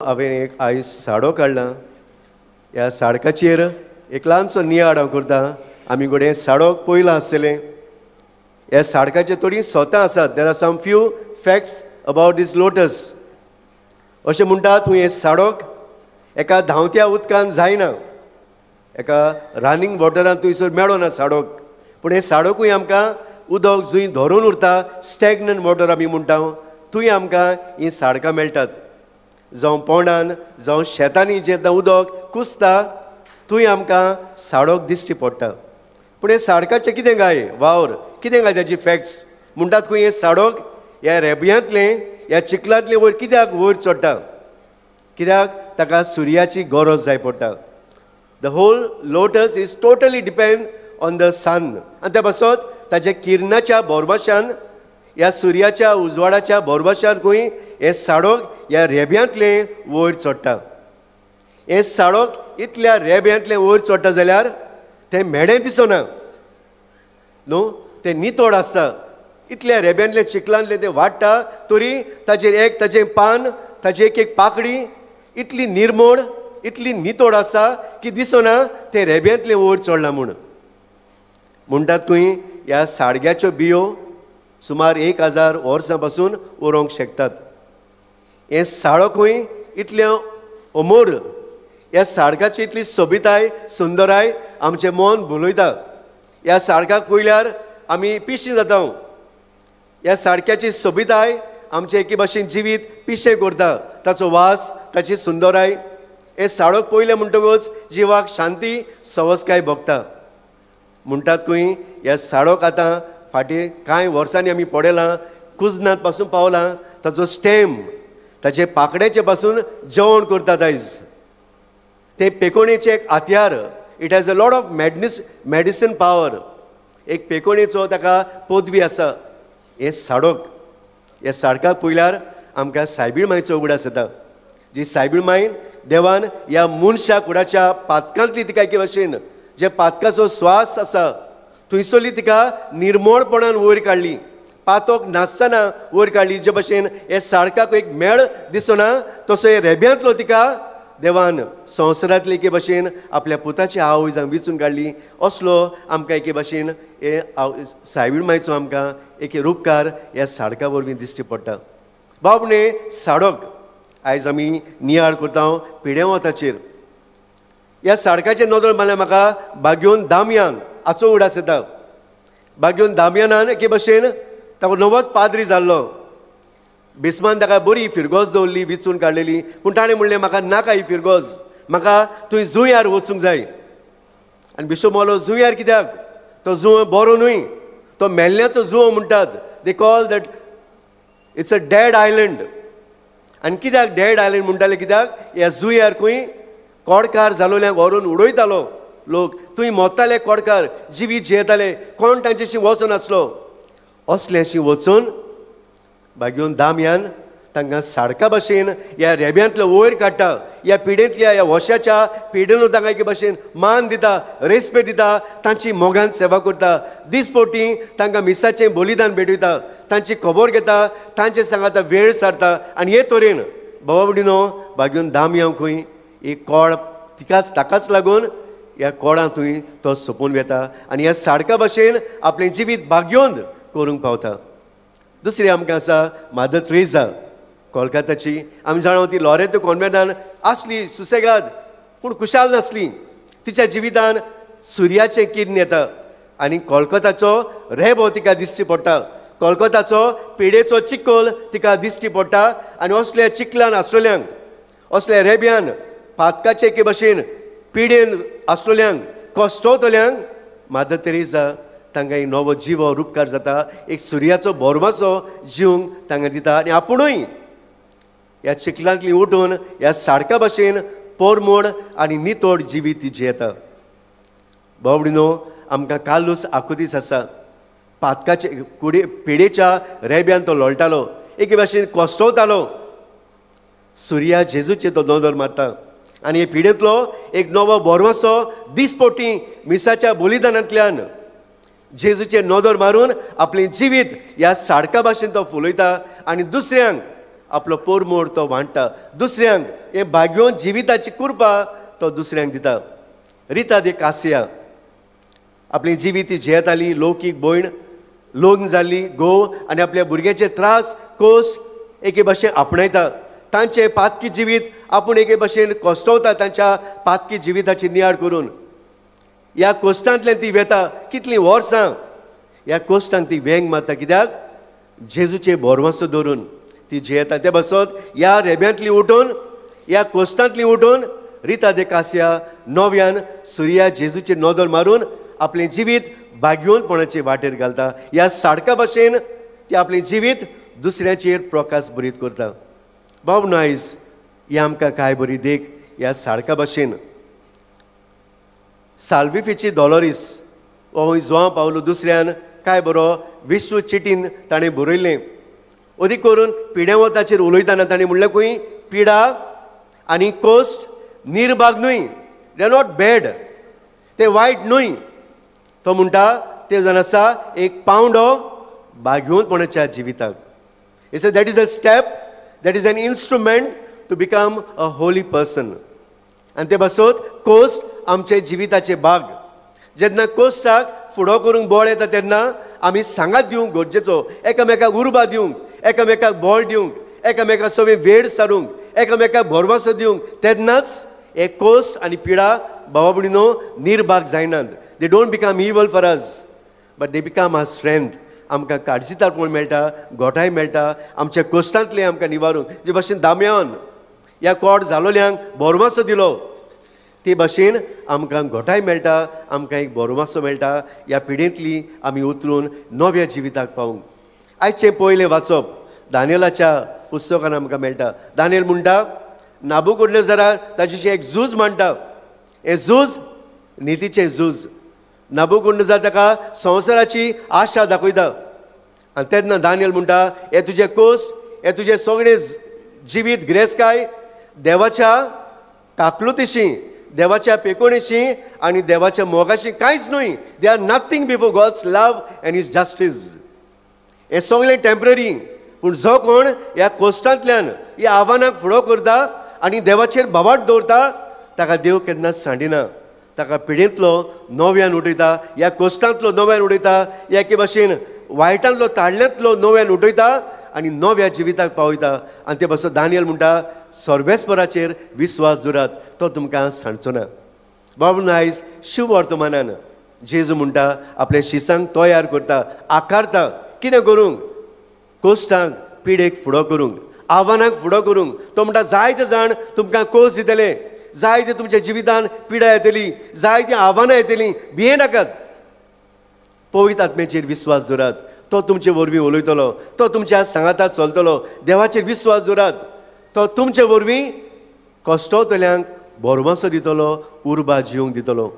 हांवें एक आयज साडो काडला. ह्या साडकाचेर एक ल्हानसो नियाळ हांव करता. आमी घडये साडोक पयलां आसतलें. ह्या साडकाचेर थोडीं सोतां आसात. There are some few facts about this lotus. अशें म्हणटात हें साडोक एका धांवत्या उदकान जायना, एका रनिंग वॉटरान थंयसर मेळना साडोक. पूण हें साडोकूय आमकां उदक जंय धरून उरता, स्टॅग्नंट वॉटर आमी म्हणटा, थंय आमकां हीं साडकां मेळटात. जावं पोंडान जावं शेतांनी जेन्ना उदक कुसता थंय आमकां साडोक दिश्टी पडटा. पूण हें साडकाचें कितें काय वावर, कितें काय ताची फॅक्ट्स म्हणटात खंय हें साडोक ह्या रेब्यांतलें ह्या चिखलांतलें वयर कित्याक वयर चडटा? कित्याक ताका सुर्याची गरज जाय पडटा. The whole lotus is totally depend on the sun. आनी त्या पासत ताच्या किरणाच्या बोरबाशान, ह्या सुर्याच्या उजवाडाच्या बोरबाशान खंय हें साडोक ह्या रेब्यांतलें वयर चडटा. हें साडोक इतल्या रेब्यांतलें वयर चडटा जाल्यार तें मेडें दिसना न्हू, तें नितळ आसता. इतल्या रेब्यांतलें चिखलांतलें तें वाडटा तरी ताचेर एक ताचें पान, ताची एक एक पाकडी इतली निर्मोळ, इतली नितळ आसता की दिसना तें रेब्यांतलें वयर चडलां म्हूण. म्हणटात खंय ह्या साडग्याच्यो बियो सुमार 1000 वर्सां पासून उरोंक शकतात. हें साडोकूय इतलें अमोर, ह्या साडकाची इतली सोबिताय सुंदराय आमचें मन भुलयता. ह्या साडकाक पळयल्यार आमी पिशीं जाता. ह्या साडक्याची सोबिताय आमचें एके भाशेन जिवीत पिशें करता. ताचो वास, ताची सुंदराय, हें साडोक पळयलें म्हणटकूच जिवाक शांती सवसकाय भोगता. म्हणटात खंय ह्या साडोक आतां फाटीं कांय वर्सांनी आमी पळयलां, कुजनांत पासून पावलां, ताचो स्टेम, ताचे पाकड्याचे पासून जेवण करतात आयज. तें पेकोणेचें एक हत्यार. It has a lot of medicine power. एक पेकोणेचो ताका पदवी आसा. हें साडोक, ह्या साडकाक पळयल्यार आमकां सायबीण मायचो उगडास येता. जी सायबीण मायन देवान ह्या मनशा कुडाच्या पातकांतली तिका एके भाशेन जे पातकाचो स्वास आसा थंयसरली तिका निर्मोळपणान वयर काडली, पातोक नासतना वयर काडली. जे भाशेन हे साडकाक एक मेळ दिसना तसो हे रेब्यांतलो तिका देवान संवसारांतले एके भाशेन आपल्या पुताची आवय जावन विचून काडली. असलो आमकां एके भाशेन हे सायबीण मायचो आमकां एक रुपकार ह्या साडका वरवीं दिश्टी पडटा. बाबणे साडोक आयज आमी नियाळ करता पिडेवताचेर. ह्या साडकाचेर नदर मारल्यार म्हाका बाग्योन दामयान हाचो उगडास येता. बाग्योन दामयानान एके भाशेन ताका नवोच पाद्री जाल्लो. बिस्मान ताका बरी फिरगोज दवरली, विचून काडलेली. पूण ताणें म्हणलें म्हाका नाका ही फिरगोज, म्हाका थंय जुंयार वचूंक जाय. आनी बिशप मोलो जुंयार कित्याक? तो जुंव बरो न्हय, तो मेल्ल्याचो जुंव म्हणटात. They call that it's a dead island. आनी कित्याक डेड आयलंड म्हणटाले? कित्याक ह्या जुंयार खंय कोडकार जालोल्यांक व्हरून उडयतालो लोक. थंय मोत्ताले कोडकार, जिवीत जियेताले, कोण तांच्याशी वचनासलो. असल्याशी वचून बागयोन दामयान तांकां साडका भाशेन ह्या रेब्यांतलो वयर काडटा. ह्या पिडेंतल्या ह्या वशाच्या पिडेनू तांकां एके भाशेन मान दिता, रेस्पेद दिता, तांची मोगान सेवा करता. दिसपोटी तांकां मिसाचें बलिदान भेटयता, तांची खबर घेता, तांचे सांगाता वेळ सारता. आनी हे तरेन बाबा भयणीनो बागयोन दामयां खंय एक कोळ तिकाच ताकाच लागून ह्या कोळां थंय तो सोंपून वेता आनी ह्या साडका भाशेन आपलें जिवीत भाग्योन करूंक पावता. दुसरी आमकां आसा मादर त्रेजा कोलकाताची. आमी जाणा ती लॉरेंतो कॉन्वेंटान आसली सुसेगाद, पूण खुशाल नासली. तिच्या जिवितान सुर्याचें किर्ण येता आनी कोलकाताचो रेबो तिका दिश्टी पडटा. कोलकाताचो पिडेचो चिकोल तिका दिश्टी पडटा. आनी असल्या चिखलान आसलेल्यांक, असल्या रेब्यान पातकाचे एके भाशेन पिडेन आसलेल्यांक, कश्टवतल्यांक मादर तेरेजा तांकां एक नवो जिवो रुपकार जाता. एक सुर्याचो बोरमाचो जिवंक तांकां दिता आनी आपुणूय ह्या चिखलांतली उठून ह्या साडका भाशेन पोरमोड आनी नितोड जिवीत ती जियेता. बाबडिनो आमकां कार्लूस आकुतीस आसा. पातकाचे कुडे पिडेच्या रेब्यान तो लोळटालो, एके भाशेन कश्टवतालो. सुर्या जेजूचेर तो नदर मारता आनी हे पिडेंतलो एक नवो बोरमासो दिसपोटी मिसाच्या बलिदानांतल्यान जेजूचेर नदर मारून आपलें जिवीत ह्या साडका भाशेन तो फुलयता आनी दुसऱ्यांक आपलो पोरमोड तो वांट्टा दुसऱ्यांक. हें भाग्योन जिविताची कुरपा तो दुसऱ्यांक दिता. रिता दे कासिया आपली जिवीत जियेताली, लौकीक भयण, लग्न जाल्ली, घोव आनी आपल्या भुरग्याचे त्रास कोस एके भाशेन आपणायता. तांचें पातकी जिवीत आपूण एके भाशेन कोश्टवता तांच्या पातकी जिविताची नियाळ करून. ह्या कोश्टांतल्यान ती वेता कितलीं वर्सां, ह्या कोश्टांक ती वेंग मारता. कित्याक? जेजूचे भरवंसो धरून ती जियेता. ते बसत ह्या रेब्यांतली उठून, ह्या कोश्टांतली उठून रिता दे कासिया नव्यान सुर्या जेजूचे नदर मारून आपलें जिवीत भाग्योनपणाचे वाटेर घालता. ह्या साडका भाशेन ती आपलें जिवीत दुसऱ्याचेर प्रकाश बरीत करता. बाब आयज ही आमकां काय बरी देख ह्या साडका भाशेन. साल्विफेची डॉलोरीस हो जुआंव पावलो दुसऱ्यान काय बरो विश्व चिटीन ताणें बरयलें. अदीक करून पिडेवताचेर उलयतना ताणें म्हणलें खंय पिडा आनी कोश्ट निर्भाग न्हय, they are not bad, ते वायट न्हय. तो म्हणटा ते जावन आसा एक पावंडो भाग्योनपणाच्या जिविताक. It's that is a step, that is an instrument to become a holy person. आनी ते पासत कोश्ट आमचे जिविताचे भाग. जेन्ना कोश्टाक फुडो करूंक बळ येता तेन्ना आमी सांगात दिवंक गरजेचो, एकामेकाक उर्बा दिवंक, एकामेकाक बळ दिवंक, एकामेका सगळें वेळ सारूंक, एकामेकाक भरवंसो दिवंक, तेन्नाच हे कोश्ट आनी पिडा भावा भयणीनो निर्भाग जायनात. They don't become evil for us, but they become our strength. आमकां काळजीदारपण मेळटा, गोठाय मेळटा, आमच्या कोश्टांतलें आमकां निवारूंक. जे भाशेन दाम्यान ह्या कोड जालोल्यांक भरवंसो दिलो ते भाशेन आमकां गोठाय मेळटा, आमकां एक भरवंसो मेळटा ह्या पिडेंतली आमी उतरून नव्या जिविताक पावूंक. आयचें पयलें वाचप दानियलाच्या पुस्तकान आमकां मेळटा. दानियल म्हणटा नाबूकदनेझरा ताचेशी एक झूज मांडटा. हें झूज नितीचें झूज. नाबूकदनेझर ताका संवसाराची आशा दाखयता आनी तेन्ना दानियल म्हणटा हे तुजें कोश्ट, हे तुजें सगळें जिवीत गिरेस्तकाय देवाच्या काकलुतीशी, देवाच्या पेकोणेशी आनी देवाच्या मोगाशी कांयच न्हय. They are nothing before God's love and his justice. हें सगळें टेंपररी. पूण जो कोण ह्या कोश्टांतल्यान ह्या आव्हानाक फुडो करता आनी देवाचेर भावार्थ दवरता ताका देव केन्नाच सांडिना. ताका पिडेंतलो नव्यान उठयता, ह्या कोश्टांतलो नव्यान उडयता, ह्या एके भाशेन वायटांतलो ताळ्यांतलो नव्यान उठयता आनी नव्या जिविताक पावयता. आनी ते पासून दानियल म्हणटा सर्वेस्पराचेर विस्वास दवरात, तो तुमकां सांडचो ना. बाबू आयज शुभ वर्तमानान जेजू म्हणटा आपल्या शिसांक तयार करता, आकारता. कितें करूंक? कोश्टांक पिडेक फुडो करूंक, आव्हानांक फुडो करूंक. तो म्हणटा जायते जाण तुमकां कोश दितले, जायते तुमच्या जिवितान पिडा येतली, जायतीं आव्हानां येतलीं, भिये नाकात. पवित्र आत्म्याचेर विस्वास दवरात, तो तुमचे वरवीं उलयतलो, तो तुमच्या सांगाता चलतलो. देवाचेर विस्वास दवरात, तो तुमचे वरवीं कश्टवतल्यांक भरवंसो दितलो, उर्बा जिवंक दितलो.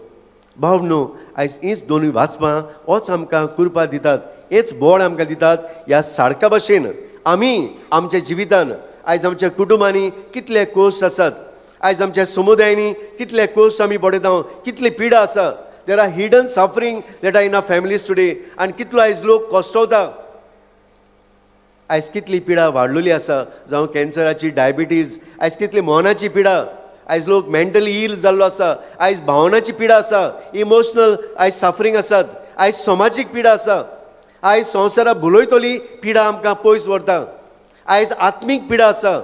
भाव न्हू आयज हीच दोनूय वाचपां होच आमकां कुरपा दितात, हेच बळ आमकां दितात. ह्या साडका भाशेन आमी आमच्या जिवितान आयज आमच्या कुटुंबांनी कितले कोश्ट आसात, आयज आमच्या समुदायांनी कितले कोश्ट आमी पळयता, कितली पिडा आसा. There are hidden suffering that are in our families today. आनी कितलो आयज लोक कश्टवता, आयज कितली पिडा वाडलेली आसा, जावं कॅन्सराची, डायबिटीज, आयज कितली मनाची पिडा, आयज लोक मेंटली इल जाल्लो आसा, आयज भावनाची पिडा आसा, इमोशनल आयज सफरींग आसात, आयज समाजीक पिडा आसा, आयज संवसारा भुलयतली पिडा आमकां पयस व्हरता, आयज आत्मीक पिडा आसा.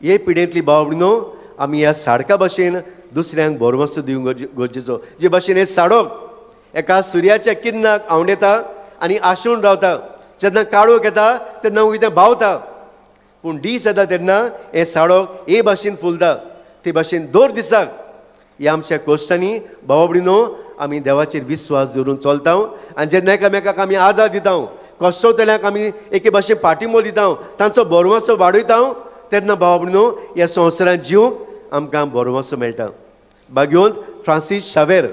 हे पिडेंतली भाव भयणीनो आमी ह्या साडका भाशेन दुसऱ्यांक भरवंसो दिवंक गरजेचो. जे भाशेन हें साडोक एका सुर्याच्या किरणाक आंवडेता आनी आशून रावता. जेन्ना काळोख येता तेन्ना कितें भावता, पूण दीस येता तेन्ना हें साडोक हे भाशेन फुलता. ते भाशेन दर दिसाक ह्या आमच्या कोश्टांनी भावा भयणीनो आमी देवाचेर विस्वास दवरून चलता आनी जेन्ना एकामेकाक आमी आदार दिता, कश्टवतल्यांक आमी एके भाशेन पाठिंबो दिता, तांचो भरवंसो वाडयता, तेन्ना भावा भयणीनो ह्या संवसारांत जिवंक आमकां भरवंसो मेळटा. भाग्योंत फ्रांसीस शावेर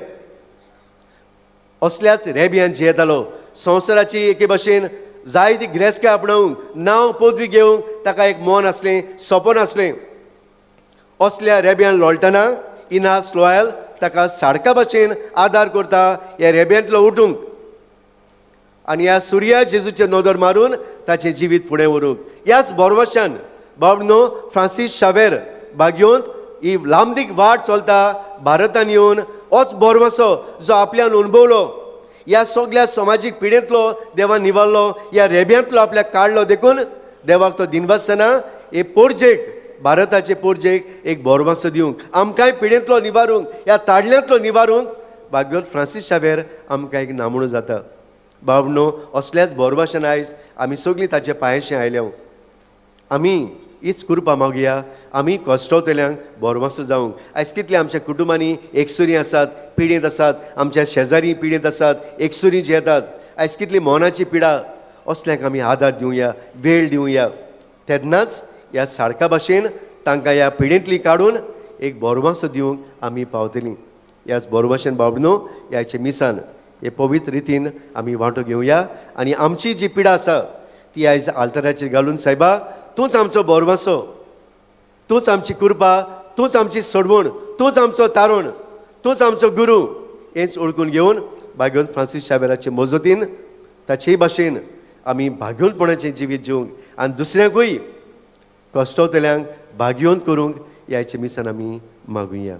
असल्याच रेब्यान जियेतालो. संवसाराची एके भाशेन जायती गिरेस्तकाय आपणावंक, नांव पदवी घेवंक ताका एक मन आसलें, सपन आसलें. असल्या रेब्यान लोळटना इनास लॉयल ताका साडका भाशेन आदार करता ह्या रेब्यांतलो उठूंक आनी ह्या सुर्या जेजूचे नदर मारून ताचें जिवीत फुडें व्हरूंक. ह्याच भरवशान बाबनो फ्रांसीस शावेर भाग्योंत ही लांबदीक वाट चलता भारतान येवन होच बोरवासो जो आपल्यान अणभवलो, ह्या सगल्या समाजीक पिडेंतलो देवान निवारलो, ह्या रेब्यांतलो आपल्याक काडलो. देखून देवाक तो दिनवासना हे पोरजेक, भारताचे पोरजेक एक बोरवासो दिवंक, आमकांय पिडेंतलो निवारूंक, ह्या ताडल्यांतलो निवारूंक भाग्योत फ्रांसीस शावेर आमकां एक नामणो जाता. बाबनो असल्याच बोरवाशान आयज आमी सगळीं ताचे पांयशें आयल्या. आमी हीच कृपा मागया, आमी कश्टवतल्यांक बोरवासो जावंक. आयज कितले आमच्या कुटुंबांनी एकसुरी आसात, पिडेंत आसात, आमच्या शेजारी पिडेंत आसात, एकसुरी जियेतात. आयज कितली मनाची पिडा, असल्यांक आमी आदार दिवया, वेळ दिवया. तेन्नाच ह्या साळका भाशेन तांकां ह्या पिडेंतली काडून एक बोरवासो दिवंक आमी पावतलीं. ह्याच बोरवाशेन बाबनो ह्याचे मिसान हे पवित्र रितीन आमी वांटो घेवया आनी आमची जी पिडा आसा ती आयज आल्तराचेर घालून, सायबा तूंच आमचो बोरवासो, तूंच आमची कृपा, तूंच आमची सोडवण, तूंच आमचो तारण, तूंच आमचो गुरू, हेंच ओळखून घेवन भाग्योन फ्रांसीस शावेराचे मजतीन ताचेय भाशेन आमी भाग्योनपणाचें जिवीत जिवंक आनी दुसऱ्यांकूय कश्टवतल्यांक भाग्योन करूंक ह्याचे मिसान आमी मागुया.